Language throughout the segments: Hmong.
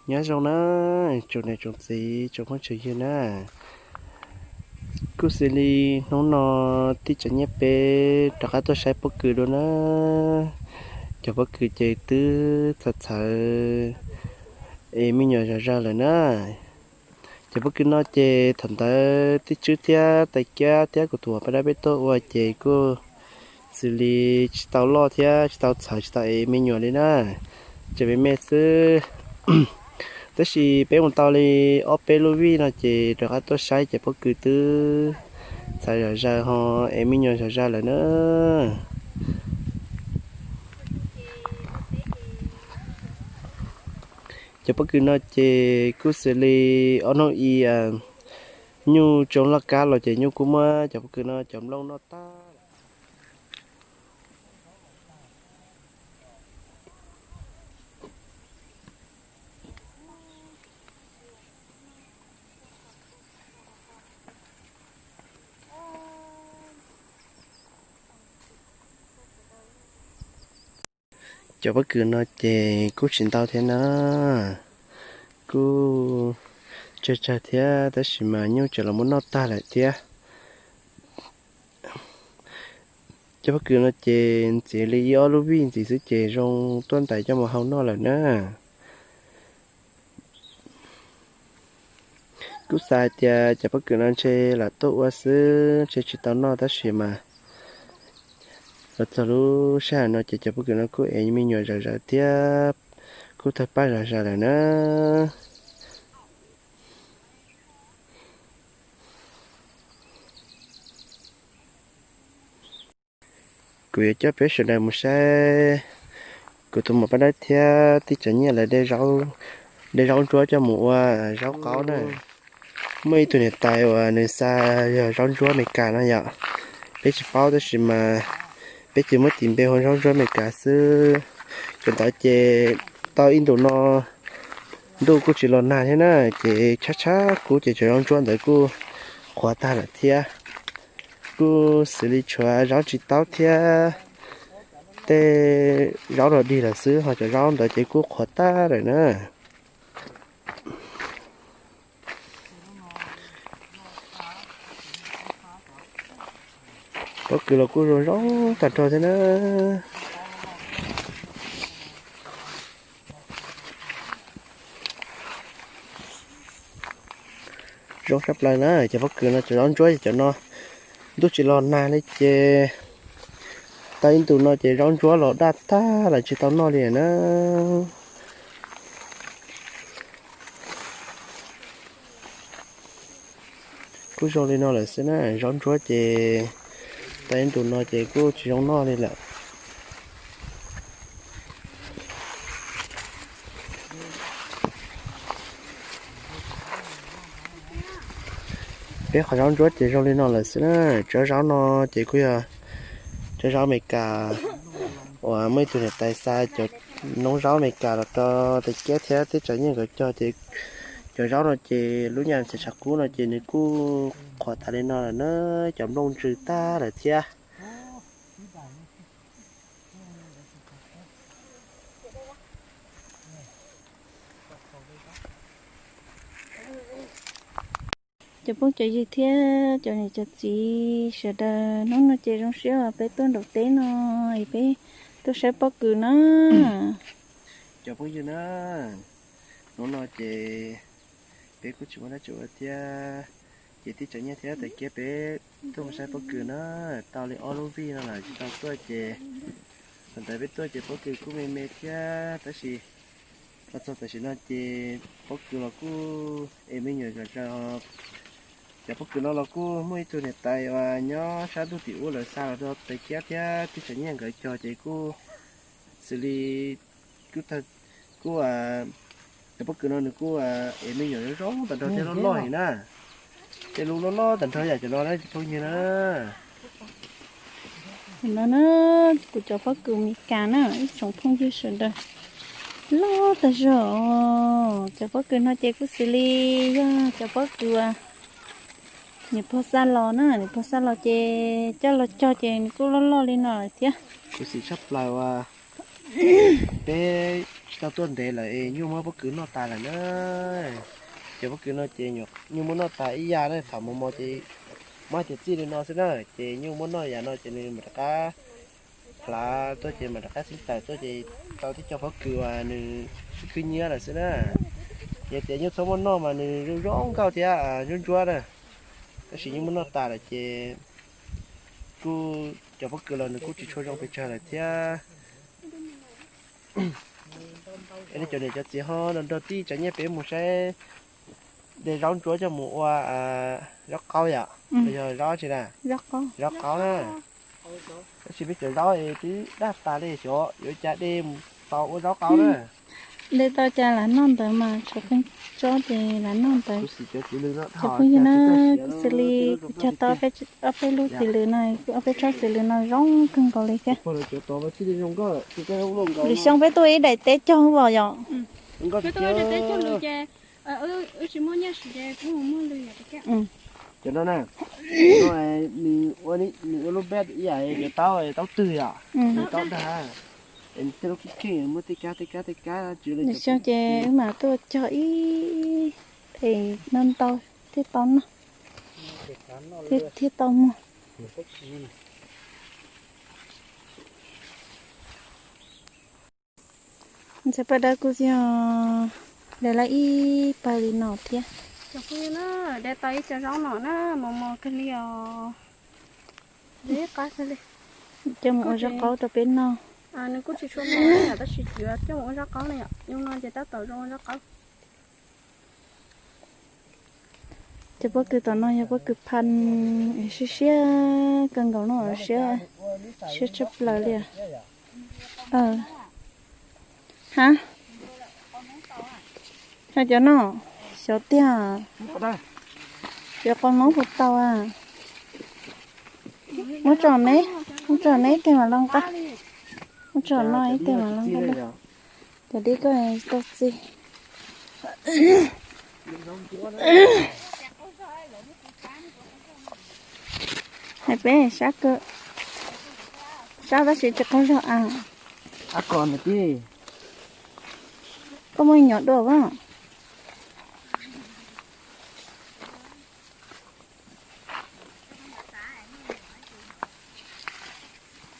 Nyob zoo na, tsoom niam tsoom txiv tsoom phooj tsoom ywg na, kuj xws li hnub no tij Tsav Nyiaj peb rov qab tuaj saib pob kws dua na. Cov pob kws ces twb txhawv txhawv es me nyuam zom zaws lawm na. Cov pob kws no ces thaum ntawd tij Tswb thiab Tais Kiab thiab kuv tus muam Paj Dab peb tuaj ua ces kuj xws li tsis tau loj thiab tsis tau txhawv tsis tau ev me nyuam li na, ces me me xwb. Tab sis peb mus tau li ob peb lub vij no ces rov qab tuaj saib cov pob kws twb txhawv zom zaws ho ev me nyuam zom zaws lawm na. Cov pob kws no ces kuj xws li ob hnub i nyuj tsoo loj kab los ces nyuj kuj muab cov pob kws no cov nplooj noj tag. Cov pob kws no ces kuj tsis ntau thiab na, kuj tsawg tsawg thiab tab sis mas nyuj tseem los muab noj tag lawm thiab. Cov pob kws no ces ntxiv li ib ob lub vij ntxiv xwb ces zoo tuaj ntais coj mus hau noj lawm na. Kuj xav hais tias cov pob kws no ntshe lam tuaj ua xwb ntshe tsis tau noj tab sis mas los txog lub sij hawm no ces cov pob kws no kuj ev me nyuam zom zaws thiab kuj tawg paj zom zaws lawm na. Kuv yuav coj peb sawv daws mus saib kuv tus muam Paj Dawb thiab tij Tsav Nyiaj lawv de zaub ntsuab coj mus ua zaub qaub na. Muaj ib tug niam tais uas nws xa yog zaub ntsuab Amelikas no yom, peb tsis paub tab sis mas peb ces muab tis npe hu zaub ntsuab Amelikas xwb. Cov ntawd ces tau ib ntus no ntuj kuj tsis los nag thiab na, ces tshab tshab kub ces cov zaub ntsuab ntawd kuj qhuav tag lawm thiab. Kuj xws li tshuav zaub tsis taub thiab tej zaub los dig lawm xwb ho cov zaub ntawd ces kuj qhuav tag lawm na. Pob kws los kuj zoo zoo tag nrho thiab na. Zoo tshaj plaws na, cov pob kws no cov zaub ntsuab cov no ntuj tsis los nag li ces tau ib ntus no ces zaub ntsuab los daj tag lawm tsis tau noj li na. Kuj zoo li no lawm xwb na, zaub ntsuab ces tau ib ntus no ces kuj tsis zoo noj li lawm. Peb qhov zaub ntsuab ces zoo li no lawm xwb na, cov zaub no ces kuj yog cov zaub Amelikas uas muaj ib tug niam tais xa cov noob zaub Amelikas los rau Tais Kiab thiab teb chaws nyiaj nkawd cog ces cov zaub no ces lub nyam txiv tshav kub no ces nws kuj qhuav tas li no lawm na, cov nplooj ntsws tag lawm thiab. Cov phooj cov ywg thiab cov niam cov txiv sawv daws, hnub no ces zoo siab uas peb tuaj nraum teb no es peb tuaj saib pob kws na. Cov phooj ywg na, hnub no ces peb kuj tsis muaj dab tsi ua thiab, ces tij Tsav Nyiaj thiab Tais Kiab peb tuaj mus saib pob kws na, tau li ob lub vij no lawm tsis tau tuaj ces thaum ntawd peb tuaj ces pob kws kuj me me thiab tab sis los txog tam sim no ces pob kws los kuj es me nyuam zom zaws. Cov pob kws no los kuj muaj ib tug niam tais uas nyob sab ntuj tim ub lawv xa los rau Tais Kiab thiab tij Tsav Nyiaj nkawd cog ces kuj xws li kuj, kuj, cov pob kws no nws kuj es me nyuam zoo zoo tag nrho thiab loj loj heev na. Tej lub loj loj tag nrho yam cov no na cov phooj ywg na. No na, kuv cov pob kws Amelikas na ib tsoom phooj ywg sawv daws, loj tag zog. Cov pob kws no ces kuj xws li yog cov pob kws uas niam pog xa los na, niam pog xa los ces coj los cog ces nws kuj loj loj li no lawm thiab. Kuv xim tshaj plaws uas Peb tsis tau tuaj ntev lawm es nyuj muab pob kws noj tas lawm na. Cov pob kws no ces nyuj muab noj tas ib yam na, thaum mos mos ces muab hais tias txij li no xwb na, ces nyuj muab noj yam no ces nws mam rov qab hlav tuaj ces mam rov qab xib taws tuaj ces tau tib co pob kws uas nws khwb khwb nyiab lawm xwb na. Yog tias nyuj txhob muab noj mas nws zoo zoo nkauj thiab ntsuab ntsuab na. Tab sis nyuj muab noj tas lawm ces kuj cov pob kws los nws kuj tsis tshua zoo pes tsawg lawm thiab. Es nej cov niam cov txiv ho nrog nrog tij tsav nyiaj peb mus saib de zaub ntsuab coj mus ua zaub qaub yom, los yog zaub tsi na? Zaub qaub na. Tab sis peb cov zaub es twb daj tas li xyov yuav cas de mus tau ua zaub qaub na. De tau cas lam noj ntawd mas tshuav qee tsob ces lam noj ntawd. Cov phooj ywg na, kuv xws li kuv cog tau ob peb lub txiv lws no, ob peb tsob txiv lws no zoo kawg nkaus li thiab. Lwm xyoo peb tuaj ib daim teb cog los yom. Cov no na, nws ua lub bed ib yam li taub, taub twg yom, nws taub dag, es nws tej lub kheej kheej muab tej kab tej kab tej kab. Lwm xyoo ces wb mam tuaj cog ib daim no ntau thiaj tau noj, thiaj tau muag. Ntxhais Paj Dawb kuj yog de lawm ib pawg li no thiab. Cov phooj ywg na, de tau ib co zaub no na, mos mos kawg li os. Coj mus ua zaub qaub rau peb noj. Nws kuj tsis tshua mos na yom, tab sis yuav coj mus ua zaub qaub na yom, nyuj no ces tab tom zoo ua zaub qaub. Cov pob kws tom no yog pob kws phan, siab siab kawg nkaus no, siab, siab tshaj plaws li. Ha, cov no, xyov tiag, cov qau noob puas tau a. Muab tso neb, muab tso neb ib teg mam los nqa. Muab tso no ib teg mam los nqa. Cov dib koj tau txi. Hais peb sab kawg, sab tab sis tsis qaug zog a. Koj muaj nyuam dua as.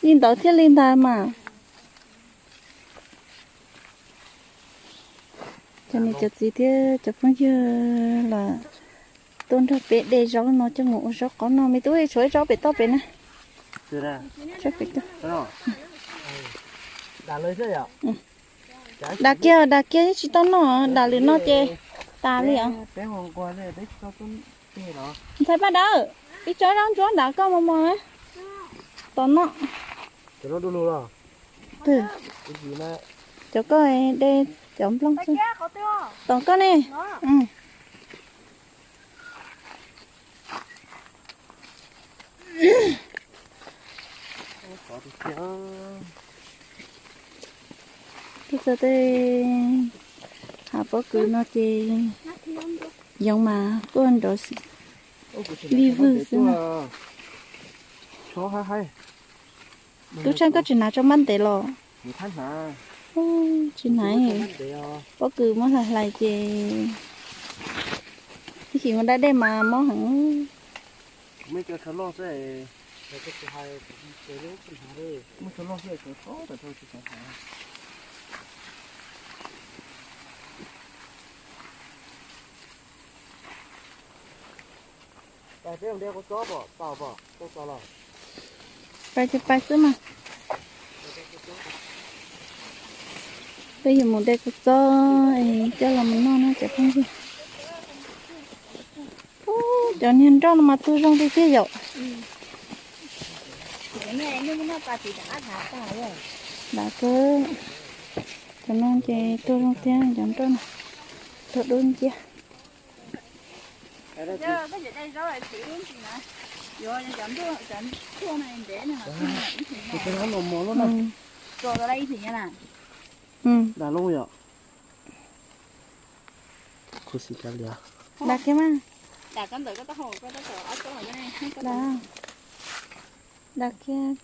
Li ntawd thiaj li ntag mas. Cov niam cov txiv thiab cov phooj ywg los tuaj nrog peb de zaub no coj mus ua zaub qaub no, me tub, tshuav ib tsob pem toj pem na. Dam kiag, dam kiag, yeej tsis tau noj, dam lwm no ces tas li os. Ntxhais Paj Dawb, ib tsob zaub ntsuab ntawd koj mos mos na, tos noj. Cov koj de cov nplooj xwb. Tos koj ne. Tuaj txog tej hav pob kws no ces yoov mas quaj nrov vij vwg xwb. Tub Tsheej, koj tsis hnav tsob npab ntev los? Tsis hnav, pob kws muab hlais hlais ces ib chim mus da dej mas mob heev. Pais ces pais xwb mas. Peb yuav mus de kua txob coj los mus noj no cov phooj ywg. Ub, cov niag nroj no mas tuag zoo tiag tiag yom. Dav kawg. Cov no ces tuag zoo tiag cov nroj no. Tuag dub nciab. Dav kiag mas. Dav kiag.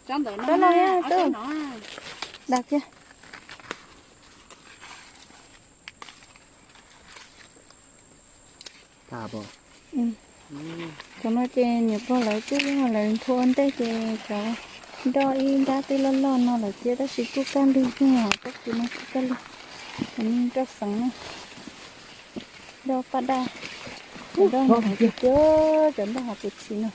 Tsob no thiab tub. Dag kiag. Cov no ces niam pog lawv kuj yog lawv nthua ntej ces cov nroj ib nrab twb loj loj no lawm thiab tab sis kuj kaj lug thiab os, pob kws no kuj kaj lug, cov no nroj xeev na, nroj paj daj, cov nroj no hais tiag tiag, cov nroj hav puv tshis no.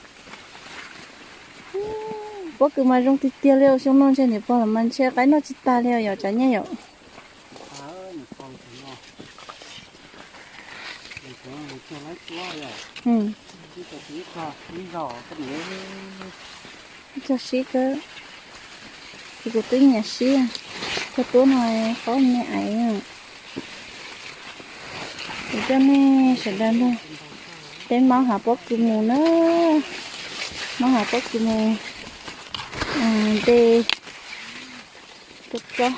Pob kws mas zoo tiag tiag li os, xyoo no ntshe niam pog lawv mas ntshe qaib noj tsis tag li os, yog tsav nyiaj yom. Cog sib kawg, ces kuv twb nyiam sib, cog tuab no qaub me aiv. Kuv coj nej sawv daws nrog peb maub hav pob kws mus na, maub hav pob kws mus de kua txob.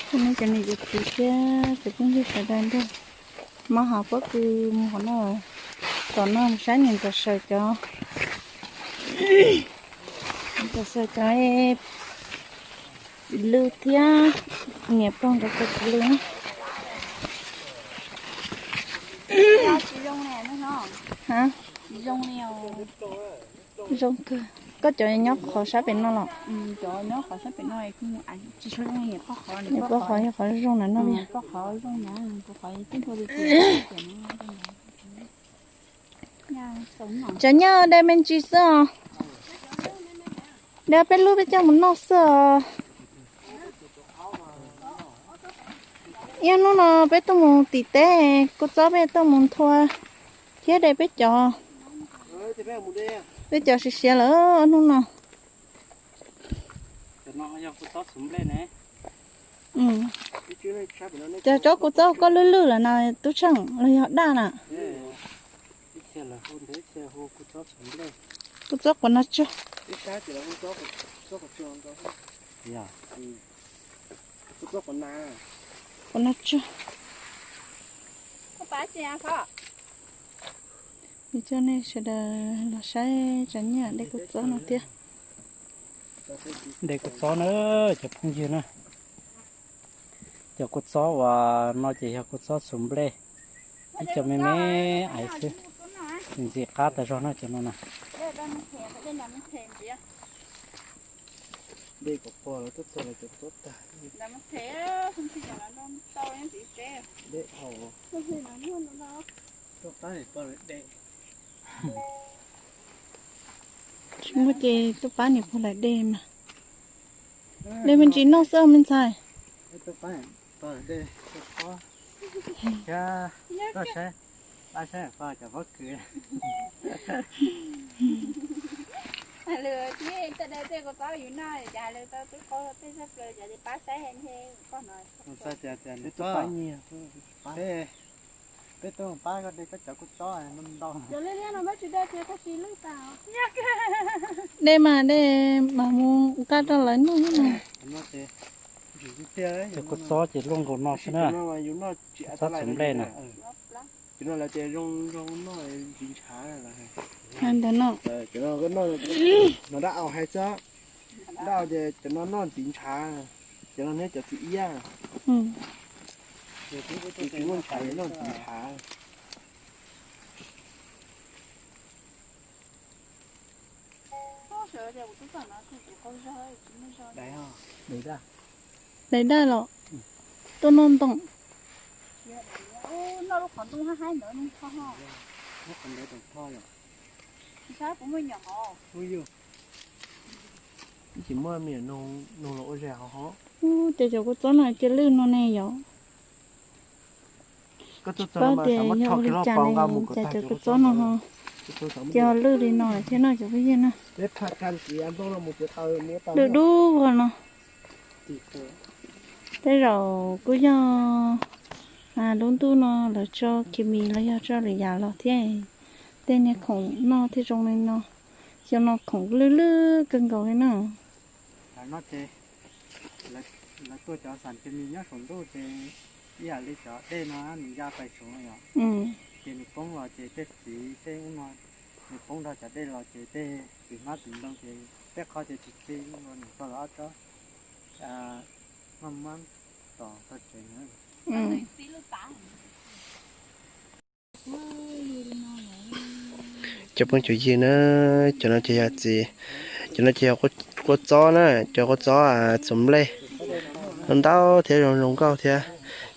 Cov niam cov txiv thiab cov phooj ywg sawv daws nrog maub hav pob kws mus qhov no, tom no mus saib niam Ntxawm Saws cov, Ntxawm Saws cov txiv lws thiab niam pog nkawd cov txiv lws na. Zoo kawg. Koj cov nyob qhov sab pem no los? Niam pog qhov yog qhov zoo na no. Tsav nyiaj de me ntsis xwb os. De peb lub peb coj mus noj xwb os. Ib hnub no peb tuaj mus tim teb, kua txob peb tuaj mus nthua thiab de peb cov, peb cov siav siav lawm hnub no. Cov tsob kua txob koj lwj lwj lawm na, tub Tsheej, los yog daj na? Kua txob quav na tsuag. Quav na tsuag. Coj nej sawv daws los saib tsav nyiaj de kua txob no thiab. De kua txob na, cov phooj ywg na. Cov kua txob uas no ces yog kua txob txhuv nplej, ib co me me aiv xwb, ntxim qab tas zog na cov no na. Tsis muaj ces tuaj pab niam pog lawv de mas. De me ntsis noj xwb me ntxhais. De mas de mas mus nqa rau lawv noj. Cov kua txob ces luaj nkaus no xwb na. Txob txhuv nplej na. Ntawd no. No dab au hais xwb, dab au ces cov no noj ntxiv ntshav, cov no neb cov txiv iab, tsis muaj ntshav noj ntxiv ntshav. Dais daj los tuaj noj ntoo. Tsis muaj me nyuam nug los ua zes hov. Ces cov kua txob no cia lwj no ne yom. Tsis paub tias yog ua li cas ne, cas cov kua txob no ho cia ho lwj li no lawm thiab no cov phooj ywg na. Lwj dub ho no. Tej zaum kuj yog lub ntuj no lawv tso khes mis los yog tso lwm yam los thiab, tej niag khoom noj thiaj zoo li no. Xyoo no khoom lwj lwj kawg nkaus li na. Lawv tuaj cov xam khes mis nyob saum ntuj ces Ib yam li cov dej no nws ya pais saud no yom, ces nws poob los ces tej txiv tej ub no, nws poob nrog cov dej los ces tej txiv hmab txiv ntoo ces tej qhov ces tsis txi, nws tau los ob tsob maj mab tom tog tsev na. Cov phooj cov ywg na, cov no ces yog txiv, cov no ces yog qua txob na, cov qua txob txhuam nplej, ntau ntau thiab zoo zoo nkauj thiab.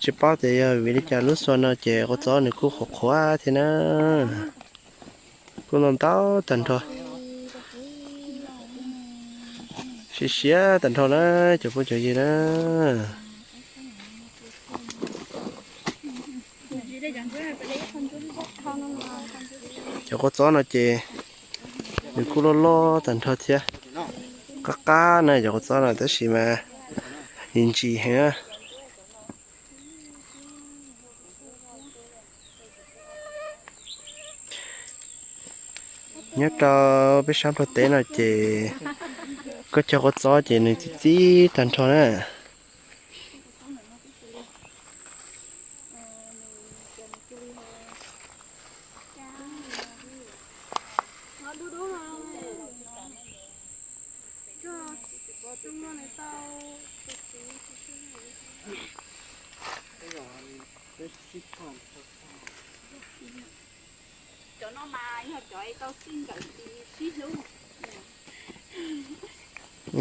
Tsis paub tias yog vim li cas lub xyoo no ces qua txob nws kuj qhuav qhuav thiab na, kuj ntau ntau tag nrho. Siab siab tag nrho na, cov phooj cov ywg na. Cov qua txob no ces nws kuj loj loj tag nrho thiab, qab qab na cov qua txob no tab sis mas ntsim heev. Nyob rau peb sab Nplog teb no ces koj cog qua txob ces nws txi txib tag nrho na.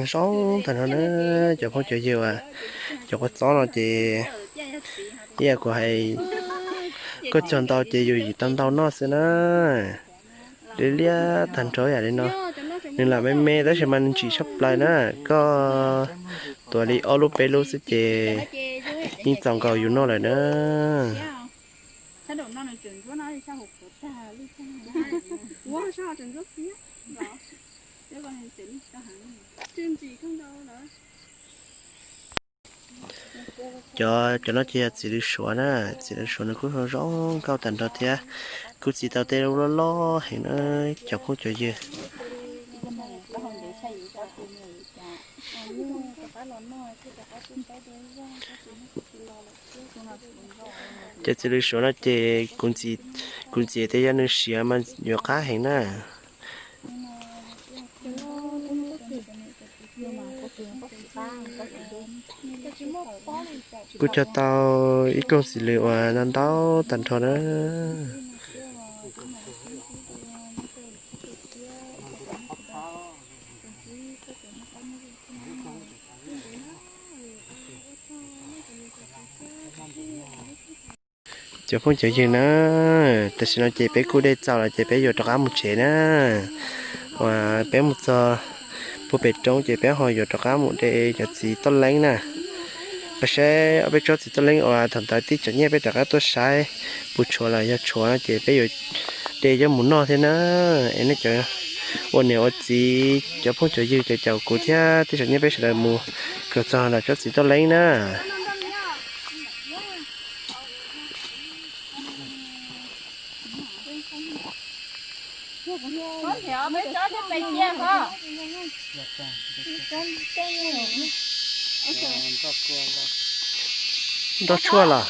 Zoo tag nrho na, cov phooj cov ywg, cov qua txob no ces ib yam kuv hais, koj cog ntau ces yus yim tau ntau noj xwb na. Liab liab tag nrho yam li no, nws lam me me tab sis mas nws ntsim tshaj plaws na. Koj tuav li ob lub peb lub xwb ces yeej txaus nkaus yus noj lawm na. Cov, cov no ces yog txiv lws suav na, txiv lws suav nws kuj zoo zoo nkauj tag nrho thiab, kuj txi tau tej lub loj loj heev na, cov phooj cov ywg. Cov txiv lws suav no ces kuv ntxiv tias yog nws siav mas yuav qab heev na. Kuj cog tau ib koog txiv lws uas ntau ntau tag nrho na. Cov phooj cov ywg na, tam sim no ces peb kuj de txaus lawm ces peb yuav rov qab mus tsev na. Uas peb mus txog puag pem roob ces peb ho yuav rov qab mus de cov txiv toj leeb na. Peb saib ob peb tsob txiv toj leeb uas thaum ntawd tij tsom nyiaj peb rov qab tuaj saib puas tshuav los yog tshuav no ces peb yuav de coj mus noj thiab na. Es nej cov ua niam ua txiv cov phooj cov ywg cov caum kuv thiab tij tsom nyiaj peb sawv daws mus kawm txog nram tsob txiv toj leeb na. Nroj tshuaj los?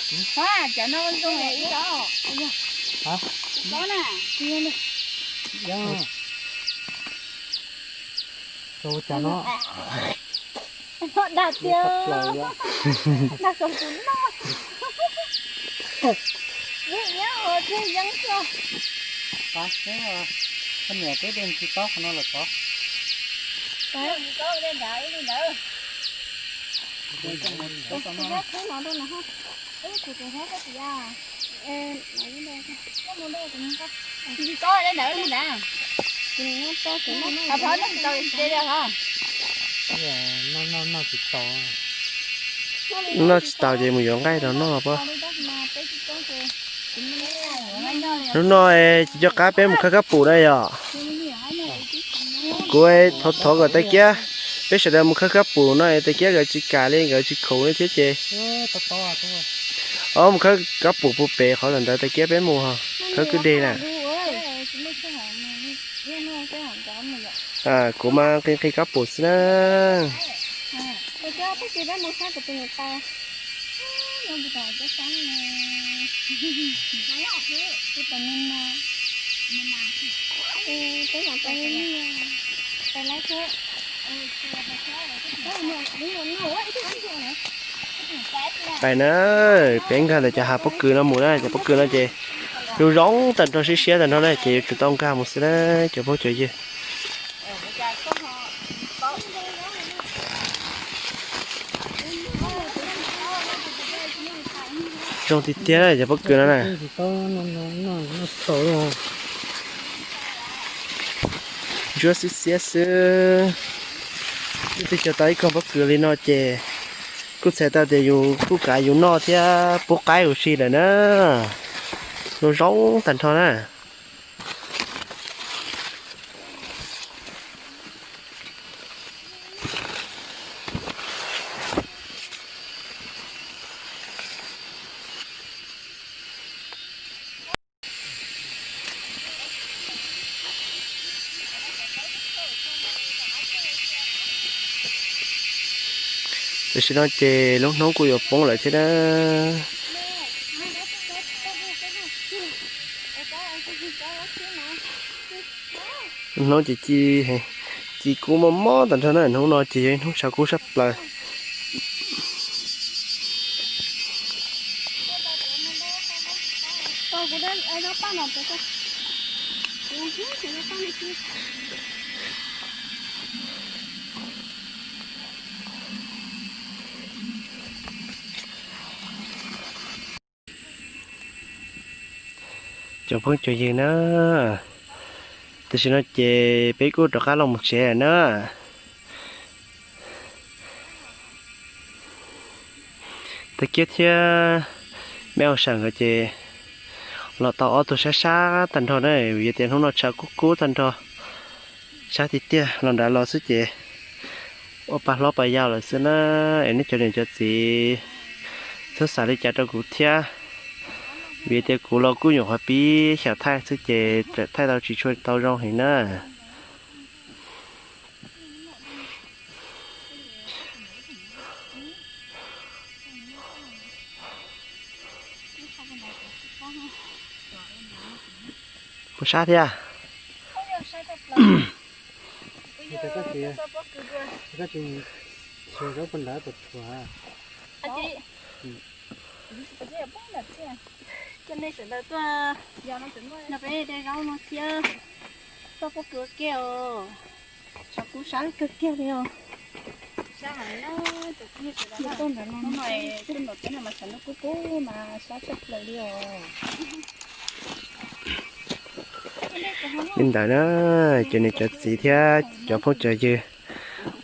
Dag tiag, dag kom kuv noj. Yeej iab ua thiaj yeeb xwb. Koj niam twb de tsis tau qhov no lawm tod. Noj tsis taus ces mus yuav nqaij rau noj pob. Hnub no tsis nco qab peb mus khawb kab pum na yom. Kuv thov thov kom tais kiab, peb sawv daws mus khawb kab pum no tais kiab nkawd tsis kam li, nkawd tsis khoom li thiab ces. Os, mus khawb kab pum puag pem qhov ntawd tais kiab peb mus, khawb kwj deg na. Kuv mas nqi nqi kab pum xwb na. Pais na, peb nkag ntawm cov hav pob kws no mus na, cov pob kws no ces zoo zoo tag nrho, siab siab tag nrho na, ces yuav tsum tau nkag mus xwb na cov phooj cov ywg. Zoo tiag tiag cov pob kws no na. Ntsuab xiab xiab xwb. Twb cog tau ib koog pob kws li no ces kuj txhais tau tias yus kuj kav yus noj thiab pub qaib huv si lawm na. Zoo zoo tag nrho na. Tam sim no ces lub hnub kuj yuav poob lawm thiab na. Hnub ces ci, ci kub mob mob tag nrho na, hnub no ces yog ib hnub tshav kub saj plaws. Cov phooj cov ywg na, tam sim no ces peb kuj rov qab los mus tsev lawm na. Tag kis thiab meb ua sam nkawd ces los tau ob tug sab sab tag nrho na, vim tias hnub no tshav kub kub tag nrho. Sab tiag tiag, los nrad los xwb ces ua pa hlob pa yau lawm xwb na. Es nej cov niam cov txiv txhob xav li cas rau kuv thiab, vim tias kuv los kuj nyuam qhuav pib xyaum thaij xwb ces thaij tau tsis tshua tau zoo heev na. Kuv sab thiab. Coj nej sawv daws tuaj, no peb de zaub no thiab, txoj pob kws ua ke os. Tshav kub sab kawg kiag li os. Tuaj ntawm no, tuaj ntawm peb no mas tshav ntuj kub kub mas sab tshaj plaws li os. Li ntawd na, cov niam cov txiv thiab cov phooj cov ywg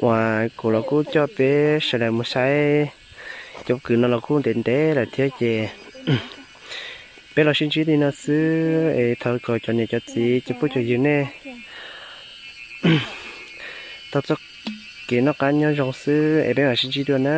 uas kuv los kuj coj peb sawv daws mus saib cov pob kws no los kuj ntev ntev lawm thiab ces peb los sib ntsib li no xwb es thov kom cov niam cov txiv cov phooj cov ywg nej tau txoj kev noj qab nyob zoo xwb es peb mam sib ntsib dua na.